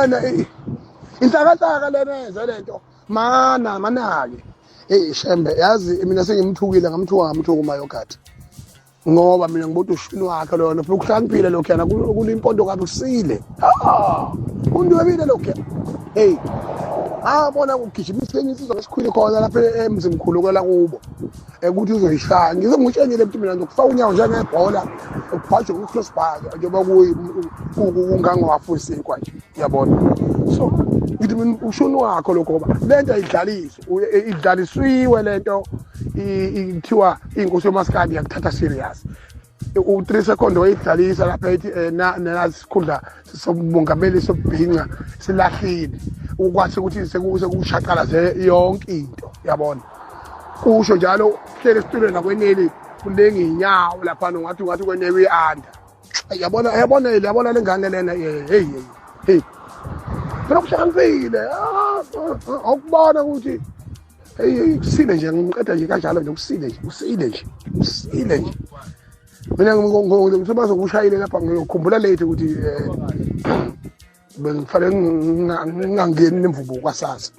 Lena inhlakahlaka lena yenze lento mana manake. Hey shembe, yazi mina sengimthukile, ngamthuka ngamthuka umayogadi, ngoba mina ngibuthi ushini wakhe lona futhi ukuhlakaniphile lokhu yana kulimpondo kabi kusile. Ah, undwebile lokhu. Hey, abona kugijimisa enye insizwa ngesikhwili khona lapha emzimkhulu kwela kubo, ukuthi uzoyishaya. Ngize ngikutshenile ukuthi mina ngizokufaka unyawo njengebhola ukubhajwe ku-crossbar njengoba kungangohafu isinkwa nje, uyabona. So ngithi mina ushuni wakho lokho, ngoba le nto ayidlaliswa, idlalisiwe le nto. Kuthiwa inkosi yomasikandi yakuthatha serious. U-3 second wayidlalisa lapha, ethi nazi isikhundla sobungameli sobubhinca silahlile, ukwathi ukuthi sekushaqalaze yonke into, yabona. Kusho njalo hlele esitulweni nakweneli kulenga iy'nyawo laphana, ungathi kwenewe i-anda, yabona, yabona, yabona le ngane lena. Hey hey hey, phela kuhlakaniphile awukubona ukuthi hey, kusile nje, ngiqeda nje kanjalo nje, kusile nje, kusile nje, kusile nje. Mina ngisebaze kushayile lapha, ngiyokhumbula late ukuthi bengifanele ngingangeni nemvubu kwasasa.